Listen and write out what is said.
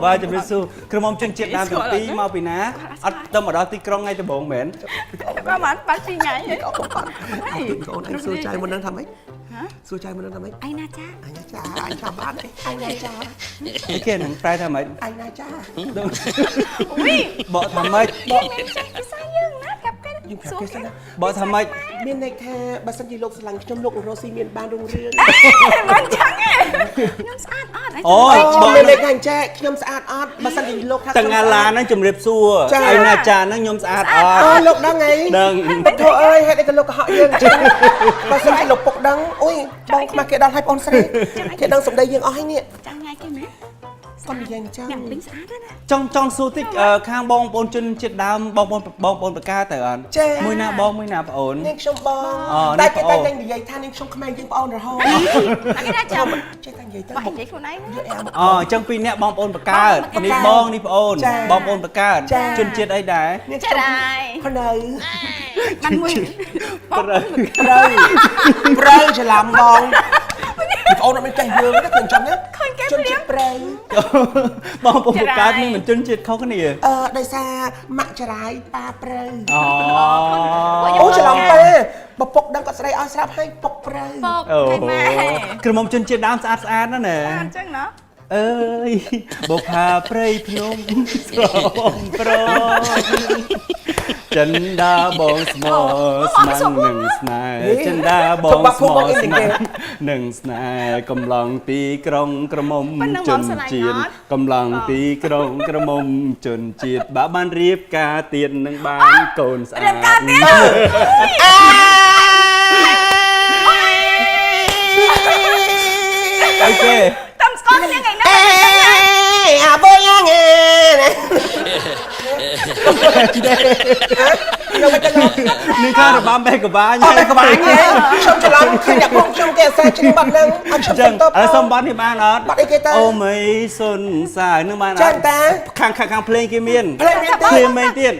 បាទជំរាបសួរក្រុមជនជាតិដើមទាំងពីរមកពីណាអត់ទៅមកដល់ទីក្រុងថ្ងៃដំបូងមែន ប្រហែលបាត់2ថ្ងៃហី អូបានកូនឯងសួរចៅមុននឹងថាម៉េចសួរចៅមុននឹងថាម៉េច ឯណាចា អញណាចាអញចាំបានអញណាចា អីគេហ្នឹងប្រែថាម៉េច អញណាចា អូយ បកថាម៉េច បកមានចេះភាសាយើងណាប្រាប់គេ យើងប្រាប់គេសិនណា បកថាម៉េច មានន័យថាបើសិនជាលោកស្រឡាញ់ខ្ញុំលោករស់ស៊ីមានបានរុងរឿង មិនចឹងទេខ្ញុំស្អាតអត់ អូយ បងមានលេខថាអញ្ចេះខ្ញុំស្អាតអត់បើសិនជាលោកថា តងាឡាហ្នឹងជំរាបសួរឯណាចាហ្នឹងខ្ញុំស្អាតអត់ អូលោកដឹងអី ដឹង ពុទ្ធអើយហេតុអីក៏លោកកុហកយើងអញ្ចឹងបើសិនជាលោកពុកដឹងអូយបងខ្មាស់គេដល់ឲ្យបងស្រីគេដឹងសម្ដីយើងអស់ហើយនេះ ចាំថ្ងៃគេមែន កុំនិយាយអញ្ចឹង ញ៉ាំពេញស្អាតណា ចង់ចង់សួរតិចខាងបងប្អូនជនជាតិដើមបងប្អូនបងប្អូនបកាទៅអត់មួយណាបងមួយណាប្អូន នាងខ្ញុំបង អូនេះ តែគេ ប្អូន តែងនិយាយថានាងខ្ញុំក្មេងជាងប្អូនរហូត តែគេថាចាំ ចេះតែនិយាយទៅ បាច់និយាយខ្លួនឯង យកអែមក អូអញ្ចឹងពីរអ្នកបងប្អូនបកើតនេះបងនេះប្អូន ចា បងប្អូនបកើត ចា ជនជាតិអីដែរ នាងខ្ញុំ ចាដែរ ភ្នៅ បានមួយ ប្រៅ ព្រៅព្រៅច្រឡំបងប្អូនអត់មានចេះយើងទេឃើញចឹងណាជនជាតិព្រៅ បងប្អូនបកើតនឹងមិនជនជាតិខុសគ្នា អឺដោយសារម៉ាក់ចរាយប៉ាព្រៅ អូ អូច្រឡំប៉ាបើពុកដឹងគាត់ស្ដីឲ្យស្រាប់ហើយពុកព្រៅ ពុក អូ គេម៉ែ ក្រមុំជនជាតិដើមស្អាតស្អាតណាស់ណា អញ្ចឹងណោះ អើយបុផាព្រៃភ្នំស្រមប្រចិនដាបងស្មោស្មងនឹងស្នេហ៍ចិនដាបងស្មោស្មងនឹងស្នេហ៍កំឡងទីក្រុងក្រមុំជនជាតិកំឡងទីក្រុងក្រមុំជនជាតិបើបានរៀបការទៀតនឹងបានកូនស្អាត រៀបការទៀត អូខេ តាមស្គាល់គ្នាថ្ងៃណា អេអាបយ៉ាងអេនៅមិនទៅលោក នេះខារបាំបេះកបាញ អត់តែក្បាញ់ទេខ្ញុំច្រឡំឃើញអ្នកផងខ្ញុំគេអសាច្រៀងបាត់ហ្នឹងអត់ខ្ញុំ ចឹង សុំតប ឥឡូវសុំបាត់នេះបានអត់ បាត់អីគេទៅ អូមីសុនសាយនឹងបានអត់ ចឹងតា ខាងខាងខាងភ្លេងគេមាន ភ្លេងមានទេ ភ្លេងមែនទៀត